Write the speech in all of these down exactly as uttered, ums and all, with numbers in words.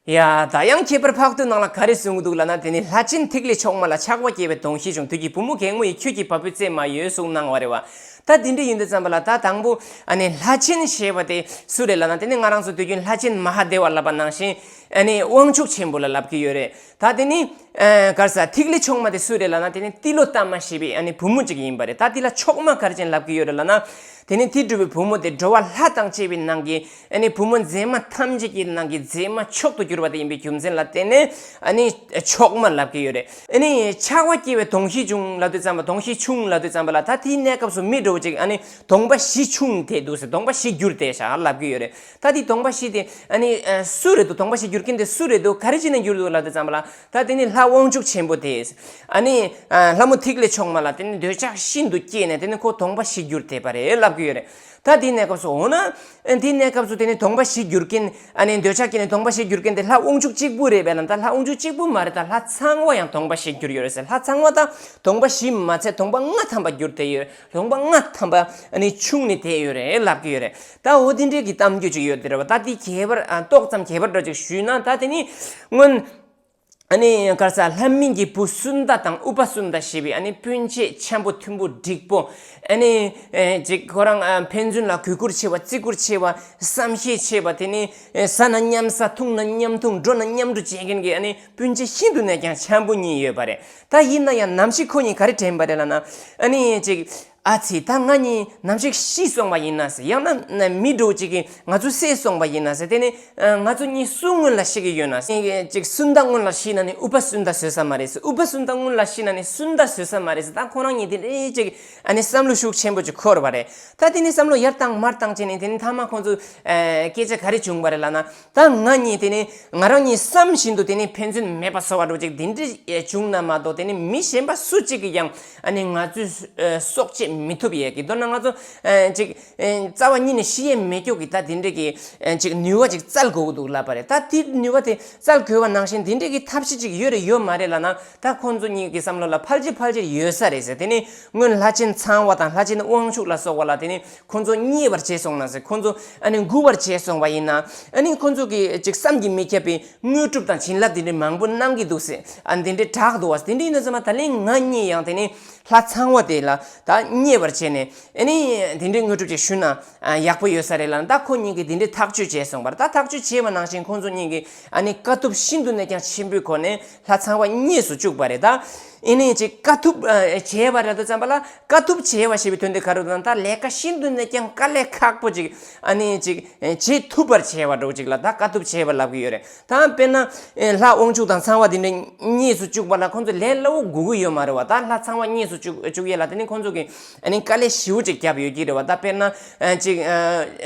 ཡ། ད་ཡང་ཁྱད་པར་འཕགས་བསྟོད་ནང་ལ་ག་རེ་གསུངས་འདུག་ལབ་ན། དེ་ནི་ལྷ་ཆེན་ཐིག་ལེ་མཆོག་མ་ལ། ཆགས་པ་སྐྱེ་བའི་དོང་ཤེས་བྱུང་། དུས་ཀྱི་བུ་མོ་གད་མོ་ཡིས། ཁྱོད་ཀྱི་བ་སྤུའི་རྩེ་མ་གཡོས། གསུངས་གནང་བ་རེད་བ། ད་དེ་འདྲ་ཡིན་དུས་ཙམ་པ་ལ། ད་དང་པོ་ཨ་ནི་ལྷ་ཆེན་ཞེས་པ་དེ་སུ་རེད་ལབ་ན། དེ་ནི་ང་རང་ཚོ་དུས་རྒྱུན་ལྷ་ཆེན་མ་ཧཱ་དེ་བ་ལབ་པ་ནང་བཞིན་ཨ་ནི་དབང་ཕྱུག་ཆེན་པོ་ལ་ལབ་ཀྱི་ཡོད་རེད། ད་དེ་ནི་ཨ་ག་རེ་ཟེར། ཐིག་ལེ་མཆོག་མ་དེ་སུ་རེད་ལབ་ན། དེ་ནི་ཏི་ལོ་ཏ་མ་ཞེས་པའི་ཨ་ནི་བུ་མོ་གཅིག་ཡིན་པ་རེད། ད་དེ་ལ་མཆོག་མ་ག་རེ་བྱས་ནས་ལབ་ཀྱི་ཡོད་རེད་ལབ་ན། དེ་ནི་དེ་སྒྲུབ་པའི་བུ་མོ་དེ་འགྲོ་བ་ལྷ་དང་བཅས་པའི་ནང་གི་ཨ་ནི་བུ་མོ་མཛེས་མ་ཐམས་ཅད་ཀྱི་ནང་གི་མཛེས་མ་མཆོག་ཏུ་གྱུར་པ་དེ་ཡིན་པའི་རྒྱུ་མཚན་ལ་བརྟེན་ནས་ཨ་ནི་མཆོག་མ་ལབ་ཀྱི་ཡོད་རེད། ཨ་ནི་ཆགས་པ་སྐྱེ་བའི་དོང་ཤེས་བྱུང་ལབ་དུས་ཙམ་པ། དོང་ཤེས་བྱུང་ལབ་དུས་ཙམ་པ་ལ། ད་དེའི་གནས་སྐབས་སུ་མི་འདྲ་བོ་ཅིག་ཨ་ནི་གདོང་པ་བཞི་ཕྱུང་དེ་འདུག་ཟེར། གདོང་པ་བཞི་གྱུར་ཏེ་ཤག་ལབ་ཀྱི་ཡོད་རེད། ད་དེའི་གདོང་པ་བཞི་དེ་ཨ་ནི་ཨ་སུ་རེད་འདུག་གདོང་པ་བཞི་གྱུར་མཁན་དེ་སུ་རེད་འདུག་ག་རེ་བྱས་ནས་གྱུར་འདུག་ལབ་དུས་ཙམ་པ་ལ། ད་དེ་ནི་ལྷ་དབང་ཕྱུག་ཆེན་པོ་དེ། ཨ་ནི་ཨ་ལྷ་མོ་ཐིག་ལེ་མཆོག་མ་ལ་དེ་ནི་འདོད་ཆགས་ཤིན་ཏུ་སྐྱེས་ནས། དེ་ནི་ཁོ་གདོང་པ་བཞི་གྱུར་ཏེ་བ་རེད་ལབ་ཀྱི་ཡོད་རེད། ད་དེའི་གནས་སྐབས་སུ་འོ་ན། ཨ་དེའི་གནས་སྐབས་སུ་དེ་ནི་གདོང་པ་བཞི་གྱུར་མཁན། ཨ་ནི་འདོད་ཆགས་སྐྱེས་ནས་གདོང་པ་བཞི་གྱུར་མཁན་དེ་ལྷ་དབང་ཕྱུག་གཅིག་པུ་རེད་པས་ལབ་ན། ད་ལྷ་དབང་ཕྱུག་གཅིག་པུ་མ་རེད། ད་ལྷ་ཚངས་པ་ཡང་གདོང་པ་བཞི་གྱུར་ཡོད་རེད་ཟེར། ལྷ་ཚངས་པ་ད་གདོང་པ་བཞི་མ་ཚད་གདོང་པ་ལྔ་ཐམ་པ་གྱུར་ཏེ་ཡོད། གདོང་པ་ལྔ་ཐམ་པ་ཨ་ནི་ཕྱུང་ནས་བསྡད་ཡོད་རེད་ལབ་ཀྱི་ཡོད་རེད། ད་འོ་དེ་འདྲའི་གི་གཏམ་རྒྱུད་ཅིག་ཡོད་དེ་རེད་བ། ད་དེ་ཁྱད་པར་ཨ་ཏོག་ཙམ་ཁྱད་པར་འདྲ་ཅིག་ཞུས་ན། ད་དེ་ནི་སྔོན་ཨ་ནི་ག་རེ་ཟེར། ལྷ་མིན་གྱི་བུ་སུན་ད་དང་ཨུ་པ་སུན་ད་ཞེས་པའི་ཨ་ནི་སྤུན་མཆེད་འཆམ་པོ་མཐུན་པོ་འགྲིག་པོ། ཨ་ནི་ཨེ་ཅིག་ཁོ་རང་ཨ་ཕན་ཚུན་ལ་གུས་བཀུར་ཆེ་བ། བརྩི་བཀུར་ཆེ་བ། བསམ་ཤེས་ཆེ་བ། དེ་ནི་ཨེ་ཟ་ན་མཉམ་ཟ། འཐུང་ན་མཉམ་འཐུང་། འགྲོ་ན་མཉམ་འགྲོ་བྱེད་མཁན་གྱི་ཨ་ནི་སྤུན་མཆེད་ཤིན་ཏུ་ནས་ཀྱང་འཆམ་པོ་གཉིས་ཡོད་པ་རེད། ད་ཡིན་ན་ཡང་ནམ་ཞིག་ཁོ་གཉིས་ག་རེ་དྲན་པ་རེད་ལབ་ན། ཨ་ནི་ཅིག་ཨ་ཙི། ད་ང་གཉིས་ནམ་ཞིག་ཤི་སོང་བ་ཡིན་ན་ཟེར། ཡང་ན་མི་འདྲ་བོ་ཅིག་གིས་ང་ཚོ་བསད་སོང་བ་ཡིན་ན་ཟེར། དེ་ནི་ང་ཚོ་གཉིས་སུ་སྔོན་ལ་ཤི་གི་ཡོད་ན་ཟེར། ཅིག་སུན་ད་སྔོན་ལ་ཤི་ན་ནི་ཨུ་པ་སུན་ད་བཟོད་ས་མ་རེད་ཟེར། ཨུ་པ་སུན་ད་སྔོན་ལ་ཤི་ན་ནི་སུན་ད་བཟོད་ས་མ་རེད་ཟེར། ད་ཁོ་རང་གཉིས་དེ་འདྲའི་ཅིག་ཨ་ནི་བསམ་བློ་ཤུགས་ཆེན་པོ་ཅིག་འཁོར་བ་རེད། ད་དེ་ནི་བསམ་བློ་ཡར་བཏང་མར་བཏང་བྱས་ནས། དེ་ནི་མཐའ་མ་ཁོང་ཚོ་ཨ་སྐད་ཆ་ག་རེ་བྱུང་བ་རེད་ལབ་ན། ད་ང་གཉིས་དེ་ནི་ང་རང་གཉིས་བསམ་བཞིན་དུ་དེ་ནི་ཕན་ཚུན་མེད་པ་བཟོ་བ་འདྲ་ཅིག་དེ་འདྲ་བྱུང་ན་མ་གཏོགས། དེ་ནི་མི་གཞན་པ་སུ་གཅིག་གིས་ཀྱང་ཨ་ནི་ང་ཚོའི་ཨ་སྲོག་བཅད་མི་ཐུབ་ཡས་ཀྱི། མདོར་ན་ང་ཚོ་ཨ་ཅིག་ཨ་རྩ་བ་ཉིད་ནས་ཤི་ཡས་མེད་ཀྱོག་གི། ད་དེ་འདྲ་གི་ཨ་ཅིག་ནུས་པ་ཅིག་བཙལ་དགོས་ཀྱི་འདུག་ལབ་པ་རེད། ད་དེ་ནུས་པ་དེ་བཙལ་དགོས་པ་ནང་བཞིན་དེ་འདྲ་གི་ཐབས་ཤེས་ཅིག་ཡོད་རེད་ཡོད་མ་རེད་ལབ་ན། ད་ཁོང་ཚོ་གཉིས་ཀྱི་བསམ་བློ་ལ་ཕལ་ཆེར་ཕལ་ཆེར་ཡོད་ས་རེད་ཟེར། དེ་ནི་སྔོན་ལྷ་ཆེན་ཚངས་པ་དང་ལྷ་ཆེན་དབང་ཕྱུག་ལ་སོགས་པ་ལ་དེ་ནི་ཁོང་ཚོ་མཉེས་པར་བྱས་སོང་ན་ཟེར། ཁོང་ཚོ་ཨ་ནི་མགུ་བར་བྱས་སོང་བ་ཡིན་ན། ཨ་ནི་ཁོང་ཚོ་གི་ཅིག་བསམ་གྱིས་མི་ཁྱབ་པའི་དངོས་གྲུབ་དང་བྱིན་རླབས་དེ་འདྲའི་མང་པོ་གནང་གི་འདུག་ཟེར། ཨ་དེ་འདྲའི་གྲགས་འདུག་བ། དེ་འདྲ་ཡིན་ན་ཚང་མ་ད་ལན་ང་གཉིས་ཡང་དེ་ནི་ལྷ་ཚངས་པ་དེ་ལ་ད་མཉེས་པར་བྱས་ནས། ཨ་ནི་དེ་འདྲའི་དངོས་གྲུབ་ཅིག་ཞུས་ན་ཨ་ཡག་པོ་ཡོད་ས་རེད་ལབ་ན། ད་ཁོ་གཉིས་ཀྱིས་དེ་འདྲའི་ཐག་གཅོད་བྱས་སོང་བ་རེད། ད་ཐག་གཅོད་བྱས་པ་ནང་བཞིན་ཁོང་ཚོ་གཉིས་ཀྱིས་ཨ་ནི་དཀའ་ཐུབ་ཤིན་ཏུ་ནས་ཀྱང་ཆེན་པོའི་སྒོ་ནས་ལྷ་ཚངས་པ་མཉེས་སུ་བཅུག་པ་རེད། ད་ཨ་ནི་ཅིག་དཀའ་ཐུབ་ཨ་བྱས་པ་རེད་དུས་ཙམ་པ་ལ། དཀའ་ཐུབ་བྱས་པ་ཞེས་པའི་དོན་དེ་ག་རེ་ལབ་ན། ད་ལས་ཀ་ཤིན་ཏུ་ནས་ཀྱང་དཀའ་ལས་ཁག་པོ་ཅིག་ཨ་ནི་ཅིག་བྱེད་ཐུབ་པར་བྱས་པ་འདྲ་བོ་ཅིག་ལ་ད་དཀའ་ཐུབ་བྱས་པ་ལབ་ཀྱི་ཡོད་རེད། ད་དཔེར་ན་ཨེ་ལྷ་དབང་ཕྱུག་དང་ཚངས་པ་དེ་འདྲ་མཉེས་སུ་བཅུག་པ་ལ་ཁོང་ཚོ་ལས་སླ་བོ་དགོས་ཀྱི་ཡོད་མ་རེད་བ། ད་ལྷ་ཚངས་པ་མཉེས་སུ་བཅུག་བཅུག་ཡས་ལ་དེ་ནི་ཁོང་ཚོ་གིས་ཨ་ནི་དཀའ་ལས་ཞེ་པོ་ཅིག་བརྒྱབ་ཡོད་ཀྱི་རེད་བ། ད་དཔེར་ན་ཨ་ཅིག་ཨ་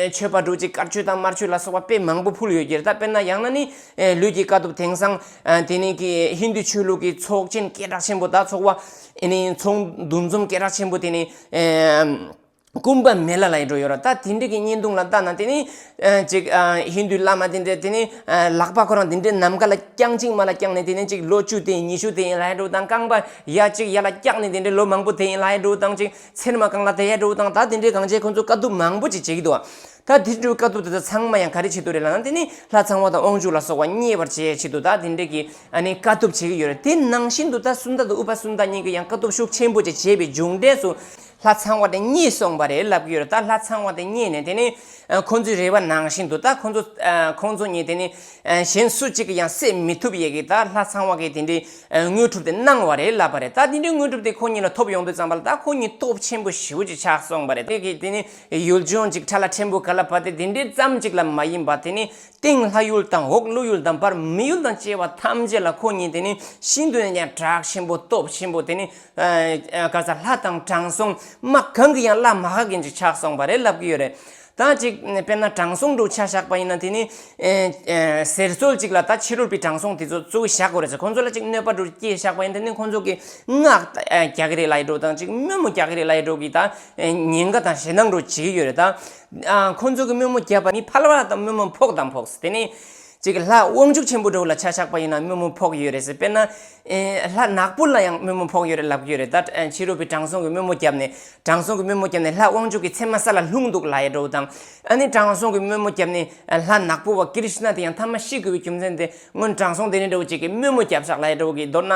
མཆོད་པ་འདྲ་བོ་ཅིག་དཀར་མཆོད་དང་དམར་མཆོད་ལ་སོགས་པ་དཔེ་མང་པོ་ཕུལ་ཡོད་ཀྱི་རེད། ད་དཔེར་ན་ཡང་ན་ནི་ཨེ་ལུས་ཀྱི་དཀའ་ཐུབ། དེང་སང་ཨ་དེ་ནི་གི་ཧིན་དུ་ཆོས་ལུགས་ཀྱི་ཚོགས་ཆེན་སྐད་གྲགས་ཆེན་པོ། ད་ཚོགས་པ་ཨ་ནི་ཚོགས་འདུ་འཛོམས་སྐད་གྲགས་ཆེན་པོ་དེ་ནི་ཨེ་ཀུམ་བ་མེ་ལ་ལབ་ཡས་འདྲ་བོ་ཡོད་རེད། ད་དེ་འདྲ་གི་བརྙན་ཐུང་ལ་ལྟ་ན་དེ་ནི་ཨ་ཅིག་ཨ་ཧིན་དུའི་བླ་མ་དེ་འདྲས་དེ་ནི་ཨ་ལག་པ་ཁོ་རང་དེ་འདྲས་ནམ་མཁའ་ལ་བརྐྱངས། གཅིག་མ་ལ་བརྐྱངས་ནས་དེ་ནི་ཅིག་ལོ་བཅུ་དེ་ཉི་ཤུ་དེ་ཡིན་ལབ་ཡས་འདྲ་བོ་དང་། རྐང་པ་ཡ་གཅིག་ཡ་ལ་བཀྱགས་ནས་དེ་འདྲས་ལོ་མང་པོ་དེ་ཡིན་ལབ་ཡས་འདྲ་བོ་དང་། ཅིག་ཚེར་མ་གང་ལ་དེ་ཡས་འདྲ་བོ་དང་། ད་དེ་འདྲས་གང་བྱས་ཁོང་ཚོ་དཀའ་ཐུབ་མང་པོ་ཅིག་བྱེད་ཀྱི་འདུག་བ། ད་དེ་འདྲའི་དཀའ་ཐུབ་དེ་ཚོ་ཚང་མ་ཡང་ག་རེ་བྱེད་དུ་རེད་ལབ་ན། དེ་ནི་ལྷ་ཚངས་པ་དང་དབང་ཕྱུག་ལ་སོགས་པ་མཉེས་པར་བྱེད་ཡས་ཆེད་དུ་ད་དེ་འདྲས་ཀྱི་ཨ་ནི་དཀའ་ཐུབ་བྱེད་ཀྱི་ཡོད་རེད། དེ་ནང་བཞིན་དུ་ད་སུན་ད་དང་ཨུ་པ་སུན་ད་གཉིས་ཀྱིས་ཡང་དཀའ་ཐུབ་ཤུགས་ཆེན་པོ་ཅིག་བྱས་པའི་མཇུག་འབྲས་སུ་ལྷ་ཚངས་པ་དེ་མཉེས་སོང་བ་རེད་ལབ་ཀྱི་ཡོད་རེད། ད་ལྷ་ཚངས་པ་དེ་མཉེས་ནས་དེ་ནི་ཨ་ཁོང་ཚོའི་རེ་བ་ནང་བཞིན་དུ་ད་ཁོང་ཚོ་ཨ་ཁོང་ཚོ་གཉིས་དེ་ནི་ཨ་གཞན་སུ་གཅིག་གིས་ཡང་བསད་མི་ཐུབ་ཡས་ཀྱི་ད་ལྷ་ཚངས་པ་གིས་དེ་འདྲའི་ཨ་དངོས་གྲུབ་དེ་གནང་བ་རེད་ལབ་པ་རེད། ད་དེ་འདྲའི་དངོས་གྲུབ་དེ་ཁོ་གཉིས་ལ་ཐོབ་ཡོང་དུས་ཙམ་པ་ལ་ད་ཁོ་གཉིས་སྟོབས་ཆེན་པོ་ཞེ་པོ་ཅིག་ཆགས་སོང་བ་རེད། དེ་གི་དེ་ནི་ཡུལ་ལྗོངས་ཅིག་ཁྲ་ལ་ཕྲན་བུ་ག་ལ་བ་དེ་དེ་འདྲའི་ཙམ་ཅིག་ལ་མ་ཡིན་པ། དེ་ནི་སྟེང་ལྷ་ཡུལ་དང་འོག་ཀླུ་ཡུལ་དང་བར་མི་ཡུལ་དང་བཅས་པ་ཐམས་ཅད་ལ་ཁོ་གཉིས་དེ་ནི་ཤིན་ཏུ་ནས་ཀྱང་གྲགས་ཆེན་པོ་སྟོབས་ཆེན་པོ། དེ་ནི་ཨ་ཨ་ག་རེ་ཟེར། ལྷ་དང་དྲང་སྲོང་མ་གང་གི་ཡང་བླ་མ་ཧ་གན་ཅིག་ཆགས་སོང་བ་རེད་ལབ་ཀྱི་ཡོད་རེད། ད་ཅིག་དཔེར་ན་དྲང་སྲོང་འདྲ་བོ་ཆ་བཞག་པ་ཡིན་ན། དེ་ནི་ཨེ་ཨེ་ཟེར་སྲོལ་ཅིག་ལ་ད་ཕྱི་རོལ་པའི་དྲང་སྲོང་དེ་ཚོ་གཙོ་བོ་བཞག་དགོས་རེད་ཟེར། ཁོང་ཚོ་ལ་ཅིག་གནོད་པ་འདྲ་བོ་སྐྱེལ་བཞག་པ་ཡིན། དེ་ནི་ཁོང་ཚོ་གི་སྔགས་ཨེ་རྒྱག་གི་རེད་ལབ་ཡས་འདྲ་བོ་དང་། ཅིག་དམོད་མོ་རྒྱག་གི་རེད་ལབ་ཡས་འདྲ་བོ་གི་ད་ཨེ་ཉེན་ཁ་དང་ཞེད་སྣང་འདྲ་བོ་བྱེད་ཀྱི་ཡོད་རེད། ད་ཨ་ཁོང་ཚོ་གི་དམོད་མོ་བརྒྱབ་པ་ནི་ཕལ་བ་དང་དམོད་མོ་ཕོག་དང་ཕོག་ཟེར། དེ་ནི་ ཅིག་ལྷ་དབང་ཕྱུག་ཆེན་པོ་འདྲ་བོ་ལ་ཆ་བཞག་པ་ཡིན་ན་དམོད་མོ་ཕོག་ཡོད་རེད་ཟེར། དཔེར་ན། ཨེ། ལྷ་ནག་པོ་ལ་ཡང་དམོད་མོ་ཕོག་ཡོད་རེད་ལབ་ཀྱི་ཡོད་རེད། ད་ཨེ། ཕྱི་རོལ་པའི་དྲང་སྲོང་གི་དམོད་མོ་བརྒྱབ་ནས། དྲང་སྲོང་གི་དམོད་མོ་བརྒྱབ་ནས་ལྷ་དབང་ཕྱུག་གི་མཚན་མ་ས་ལ་ལྷུང་འདུག་ལབ་ཡ་འདྲ་བོ་དང་། ཨ་ནི་དྲང་སྲོང་གི་དམོད་མོ་བརྒྱབ་ནས་ལྷ་ནག་པོ་བ་ཀི་རིཤ་ན་དེ་ཡང་ཐ་མ་ཤི་དགོས་པའི་རྒྱུ་མཚན་དེ་སྔོན་དྲང་སྲོང་དེ་འདྲ་འདྲ་བོ་ཅིག་གིས་དམོད་མོ་བརྒྱབ་ཤག་ལབ་ཡ་འདྲ་བོ་གི། མདོར་ན་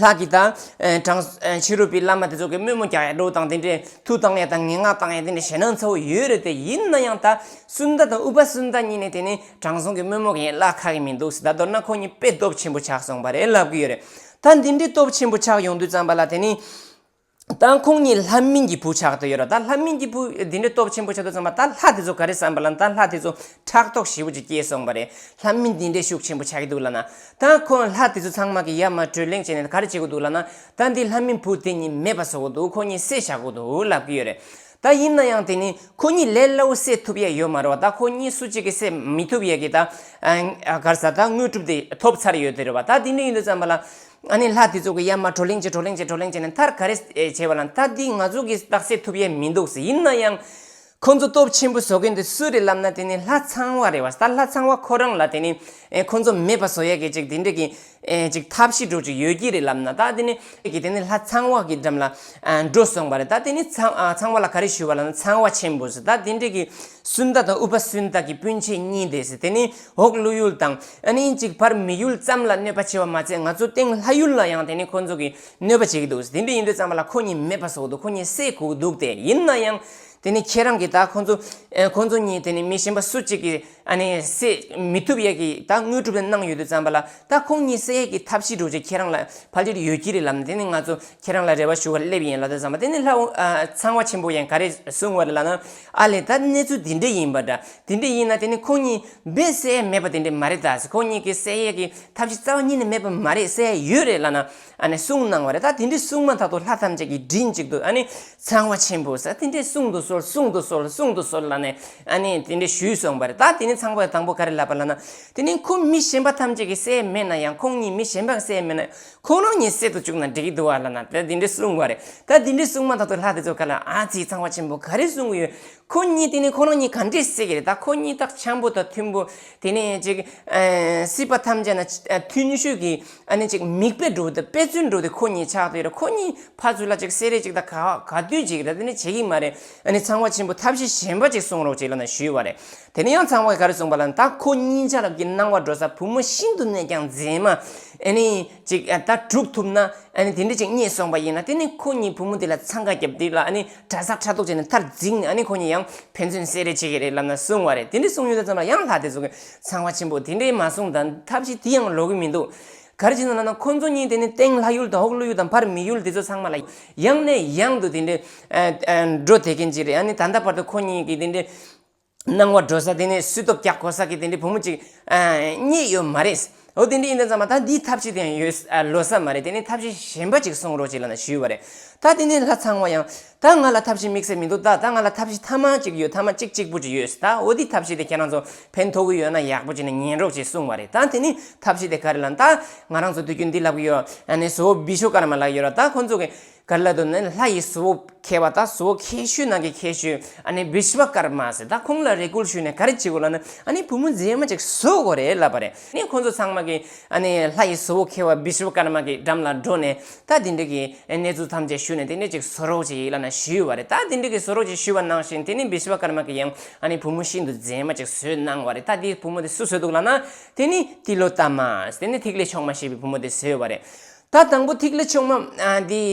ལྷ་གིས་ད་ཨེ། དྲང་ཨེ། ཕྱི་རོལ་པའི་བླ་མ་དེ་ཚོ་གི་དམོད་མོ་རྒྱག་ཡ་འདྲ་བོ་དང་། དེ་འདྲའི་མཐུ་བཏང་ཡ་དང་ངན་སྔགས་བཏང་ཡ་དེ་འདྲའི་ཞེད་སྣང་ཚ་བོ་ཡོད་རེད་དེ། ཡིན་ན་ཡང་ད་སུནྡ་དང་ཨུ་པ་སུནྡ་གཉིས་ནས་དེ་ནི་དྲང་སྲོང་གི་དམོད་མོ་གི་ཡན་ལག་ཁག་གི་མི་འདུག་ཟེར། ད་མདོར་ན་ཁོང་གཉིས་དཔེ་སྟོབས་ཆེན་པོ་ཆགས་སོང་བ་རེད་ལབ་ཀྱི་ཡོད་རེད། ད་འདི་འདྲའི་སྟོབས་ཆེན་པོ་ཆགས་ཡོང་དུས་ཙམ་པ་ལ་དེ་ནི། ད་ཁོང་གཉིས་ལྷ་མིན་གྱི་བུ་ཆགས་བསྡད་ཡོད་རེད། ད་ལྷ་མིན་གྱི་བུ་འདི་འདྲའི་སྟོབས་ཆེན་པོ་ཆགས་དུས་ཙམ་པ། ད་ལྷ་དེ་ཚོ་ག་རེ་བསམ་པ་ལ། ད་ལྷ་དེ་ཚོ་ཕྲག་དོག་ཞེ་པོ་ཅིག་སྐྱེས་སོང་བ་རེད། ལྷ་མིན་འདི་འདྲའི་ཤུགས་ཆེན་པོ་ཆགས་ཀྱི་འདུག་ལབ་ན། ད་ཁོང་ལྷ་དེ་ཚོ་ཚང་མ་གིས་ཡར་མར་བགྲོ་གླེང་བྱས་ནས་ག་རེ་བྱེད་ཀྱི་འདུག་ལབ་ན། ད་འདི་ལྷ་མིན་བུ་དེ་གཉིས་མེད་པ་བཟོ་གི་འདུག་ཁོ་གཉིས་བསད་བཞག་གི་འདུག་ལབ་ཀྱི་ཡོད་རེད། ད་ཡིན་ན་ཡང་དེ་ནི་ཁོ་གཉིས་ལས་སླ་བོ་བསད་ཐུབ་ཡ་ཡོད་མ་རེད་བ། ད་ཁོ་གཉིས་སུ་གཅིག་གིས་བསད་མི་ཐུབ་ཡ་གི་ད། ཨ། ག་རེ་ཟ། ད་དངོས་གྲུབ་དེ་ཐོབ་ཚར་ཡོད་དེ་རེད་བ། ད་དེ་འདྲ་ཡིན་དུས་ཙམ་པ་ལ། ཨ་ནི་ལྷ་དེ་ཚོ་གིས་ཡར་མར་བགྲོ་གླེང་བྱས། བགྲོ་གླེང་བྱས། བགྲོ་གླེང་བྱས་ནས་མཐར་ག་རེ་བྱས་པ་ལ། ད་འདི་ང་ཚོ་གིས་ད་བསད་ཐུབ་ཡ་མི་འདུག་ཟེར། ཡིན་ན་ཡང་ཁོ་ཚོ་སྟོབས་ཆེན་པོ་བཟོ་མཁན་དེ་སུ་རེད་ལབ་ན། དེ་ནི་ལྷ་ཚངས་པ་རེད་བ། ད་ལྷ་ཚངས་པ་ཁོ་རང་ལ་དེ་ནི། ཨེ། ཁོ་ཚོ་མེད་པ་བཟོ་ཡ་གི་ཅིག་དེ་འདྲ་གི། ཨེ། ཅིག་ཐབས་ཤེས་འདྲ་བོ་ཅིག་ཡོད་ཀྱི་རེད་ལབ་ན། ད་དེ་ནི་གི་དེ་ནི་ལྷ་ཚངས་པ་གི་འགྲམ་ལ། ཨ། འགྲོ་སོང་བ་རེད། ད་དེ་ནི་ཚངས། ཨ། ཚངས་པ་ལ་ག་རེ་ཞུས་པ་ལབ་ན། ཚངས་པ་ཆེན་པོ་ཟེར། ད་དེ་འདྲ་གི་སུནྡ་དང་ཨུ་པ་སུནྡ་གི་སྤུན་མཆེད་གཉིས་དེ་ཟེར། དེ་ནི་འོག་ཀླུ་ཡུལ་དང་། ཨ་ནི་ཅིག་བར་མི་ཡུལ་ཙམ་ལ་གནོད་པ་བྱས་པ་མ་ཚད། ང་ཚོ་སྟེང་ལྷ་ཡུལ་ལ་ཡང་དེ་ནི་ཁོ་ཚོ་གིས་གནོད་པ་བྱེད་ཀྱི་འདུག་ཟེར། དེ་འདྲ་ཡིན་དུས་ཙམ་པ་ལ་ཁོ་གཉིས་མེད་པ་བཟོ་གི་འདུག་ཁོ་གཉིས་བསད་དགོས་ཀྱི་འདུག་སྟེ། ཡིན་ན་ཡང་དེ་ནི་ཁྱེད་རང་གིས་ད་ཁོ་ཚོ། ཨེ། ཁོ་ཚོ་གཉིས་དེ་ནི་མི་གཞན་པ་སུ་གཅིག་གིས། ཨ་ནི་བསད་མི་ཐུབ་ཡས་ཀྱི་ད་དངོས་གྲུབ་དེ་གནང་ཡོད་དུས་ཙམ་པ་ལ། ད་ཁོང་གཉིས་བསད་ཡས་ཀྱི་ཐབས་ཤེས་འདྲ་བོ་ཅིག་ཁྱེད་རང་ལ་ཕལ་ཆེར་ཡོད་ཀྱི་རེད་ལབ་ནས། དེ་ནི་ང་ཚོ་ཁྱེད་རང་ལ་རེ་བ་ཞུ་བར་སླེབས་ཡིན་ལབ་དུས་ཙམ་པ། དེ་ནི་ལྷ། ཨ། ཚངས་པ་ཆེན་པོ་ཡང་ག་རེ་གསུངས་པ་རེད་ལབ་ན། ཨ་ལས། ད་གནས་ཚུལ་འདི་འདྲ་ཡིན་པ་འདྲ། འདི་འདྲ་ཡིན་ན་དེ་ནི་ཁོང་གཉིས་རྦད་བསད་ཡས་མེད་པ་དེ་འདྲ་མ་རེད་ད་ཟེར། ཁོང་གཉིས་ཀྱིས་བསད་ཡས་ཀྱི་ཐབས་ཤེས་རྩ་བ་ཉིད་ནས་མེད་པ་མ་རེད། བསད་ཡས་ཡོད་རེད་ལབ་ན། ཨ་ནི་གསུངས་གནང་བ་རེད། ད་དེ་འདྲའི་གསུངས་མ་ཐག་ཏུ་ལྷ་ཐམས་ཅད་ཀྱིས་མགྲིན་གཅིག་ཏུ། ཨ་ནི་ཚངས་པ་ཆེན་པོ་ཟེར། དེ་འདྲའི་གསུང་དུ་གསོལ། གསུང་དུ་གསོལ། གསུང་དུ་གསོལ་ལབ་ནས། ཨ་ནི་དེ་འདྲའི་ཞུས་སོང་བ་རེད། ད་དེ་ནི་ཚངས་པ་དང་པོ་ག་རེ་ལབ་པ་ལབ་ན། དེ་ནི་ཁོ་མི་གཞན་པ་ཐམས་ཅད་ཀྱིས་བསད་མེད་ན་ཡང་། ཁོང་གཉིས་མི་གཞན་པ་བསད་མེད་ན་ཡང་། ཁོང་རང་གཉིས་བསད་དུ་བཅུག་ན་འགྲིག་གི་འདུག་བ་ལབ་ན། ད་དེ་འདྲའི་གསུངས་བ་རེད། ད་དེ་འདྲའི་གསུངས་མ་ཐག་ཏུ་ལྷ་དེ་ཚོ་ག་ལ། ཨ་ཙི། ཚངས་པ་ཆེན་པོ་ག་རེ་གསུང་གི་ཡོད། ཁོ་གཉིས་དེ་ནི་ཁོ་རང་གཉིས་ག་འདྲས་བསད་ཀྱི་རེད། ད་ཁོ་གཉིས་ད་འཆམ་པོ་དང་མཐུན་པོ། དེ་ནས་ཅིག་ཨ། སྲིད་པ་ཐམས་ཅད་ན་ཨ། མཐུན་ཤོས་ཀྱི། ཨ་ནི་ཅིག་མིག་དཔེ་འདྲ་བོ་དང་དཔེ་མཚོན་འདྲ་བོ་དེ་ཁོ་གཉིས་ཆགས་བསྡད་ཡོད་རེད། ཁོ་གཉིས་ཕར་ཚུར་ལ་ཅིག་བསད་རེས་ཅིག་ད་ག་ག་དུས་ཅིག་རེད། དེ་ནི་བྱེད་ཀྱི་མ་རེད། ཨ་ནི་ཚངས་པ་ཆེན་པོ་ཐབས་ཤེས་གཞན་པ་ཅིག་གསུང་རོགས་བྱེད་ལབ་ནས་ཞུས་བ་རེད། དེ་ནི་ཡང་ཚངས་པས་ག་རེ་གསུངས་པ་ལབ་ན། ད་ཁོ་གཉིས་ཆ་ར་གི་སྣང་བ་འགྲོ་ས། བུ་མོ་ཤིན་ཏུ་ནས་ཀྱང་མཛེས་མ། ཨ་ནི་ཅིག་ཨ། ད་སྒྲུབ་ཐུབ་ན། ཨ་ནི་དེ་འདྲ་ཅིག་རྙེད་སོང་བ་ཡིན་ན། དེ་ནི་ཁོ་གཉིས་བུ་མོ་དེ་ལ་འཚང་ཁ་བརྒྱབ། དེ་ལ་ཨ་ནི་གྲྭ་ས་ཕྲག་དོག་བྱས་ནས་མཐར་འཛིང་ནས། ཨ་ནི་ཁོ་གཉིས་ཡང་ཕན་ཚུན་བསད་རེས་བྱེད་ཀྱི་རེད་ལབ་ནས་གསུངས་བ་རེད། དེ་འདྲ་གསུངས་ཡོང་དུས་ཙམ་ལ་ཡང་ལྷ་དེ་ཚོ་གིས། ཚངས་པ་ཆེན་པོ་དེ་འདྲས་མ་གསུངས་དང་། ཐབས་ཤེས་དེ་ཡང་ལོག་གི་མི་འདུག་ག་རེ་བྱས་ན་ལབ་ན། ཁོ་ཚོ་གཉིས་དེ་ནི་སྟེང་ལྷ་ཡུལ་དང་འོག་ཀླུ་ཡུལ་དང་བར་མི་ཡུལ་དེ་ཚོ་ཚང་མ་ལ་ཡང་ནས་ཡང་དུ་དེ་འདྲས། ཨ། ཨ། འགྲོ་བསྡད་མཁན་ཅིག་རེད། ཨ་ནི་ད་ལྟ་བར་དུ་ཁོ་གཉིས་ཀྱིས་དེ་འདྲས། སྣང་བ་འགྲོ་ས། དེ་ནས་སུས་སྟོབས་རྒྱག་གོ་ས་གི་དེ་འདྲའི་བུ་མོ་ཅིག་ཨ། རྙེད་ཡོད་མ་རེད། འོ། དེ་འདྲ་ཡིན་དུས་ཙམ་པ་ད་འདིའི་ཐབས་ཤེས་དེ་ཡང་ཡོད། ཨ། ལོ་ས་མ་རེད། དེ་ནི་ཐབས་ཤེས་གཞན་པ་ཅིག་གསུང་རོགས་བྱེད་ལབ་ནས་ཞུས་པ་རེད། ད་དེ་ནས་ལྷ་ཚངས་པ་ཡང་། ད་ང་ལ་ཐབས་ཤེས་དམིགས་བསལ་མི་འདུག་ད་ད་ང་ལ་ཐབས་ཤེས་ཐ་མ་ཅིག་ཡོད། ཐ་མ་གཅིག་གཅིག་པུ་ཅིག་ཡོད། ད་འོ་དེའི་ཐབས་ཤེས་དེ་ཁྱེད་རང་ཚོ་ཕན་ཐོགས་ཀྱི་ཡོད་ན་ཡག་པོ་བྱས་ནས་ཉན་རོགས་བྱེད་གསུངས་པ་རེད། ད་དེ་ནི་ཐབས་ཤེས་དེ་ག་རེ་ལབ་ན། ད་ང་རང་ཚོ་དུས་རྒྱུན་འདི་ལབ་ཀྱི་ཡོད། ཨ་ནི་ཟོ་བོ་བི་ཤྭ་ཀརྨ་ལབ་ཀྱི་ཡོད་ར། ད་ཁོ་ཚོ་གི་ག་རེ་ལབ་འདུག་ན། ལྷ་ཡི་ཟོ་བོ་མཁས་པ། ད་ཟོ་བོ་མཁས་ཤོས་ནང་གི་མཁས་ཤོས། ཨ་ནི་བི་ཤྭ་ཀརྨ་ཟེར། ད་ཁོང་ལ་རེ་སྐུལ་ཞུས་ནས་ག་རེ་བྱེད་དགོས་ལབ་ན། ཨ་ནི་བུ་མོ་མཛེས་མ་ཅིག་བཟོ་དགོས་རེད་ལབ་པ་རེད། ཨ་ནི་ཁོང་ཚོ་ཚང་མ་གིས། ཨ་ནི་ལྷ་ཡི་ཟོ་བོ་མཁས་པ་བི་ཤྭ་ཀརྨ་གི་འགྲམ་ལ་འགྲོ་ནས། ད་དེ་འདྲ་གི་གནས་ཚུལ་ཐམས་ཅད་ཞུས་ནས། དེ་འདྲ་ཅིག་བཟོ་རོགས་བྱེད་ལབ་ནས་ཞུས་པ་རེད། ད་དེ་འདྲ་གི་བཟོ་རོགས་བྱེད་ཞུས་པ་ནང་བཞིན། དེ་ནི་བི་ཤྭ་ཀརྨ་གིས་ཡང་། ཨ་ནི་བུ་མོ་ཤིན་ཏུ་མཛེས་མ་ཅིག་བཟོས་གནང་བ་རེད། ད་དེ་བུ་མོ་དེ་སུ་བཟོས་འདུག་ལབ་ན། དེ་ནི་ཏི་ལོ་ཏ་མ། དེ་ནི་ཐིག་ལེ་མཆོག་མ་ཞེས་པའི་བུ་མོ་དེ་བཟོས་པ་རེད། ད་དང་པོ་ཐིག་ལེ་མཆོག་མ། ཨ། འདི།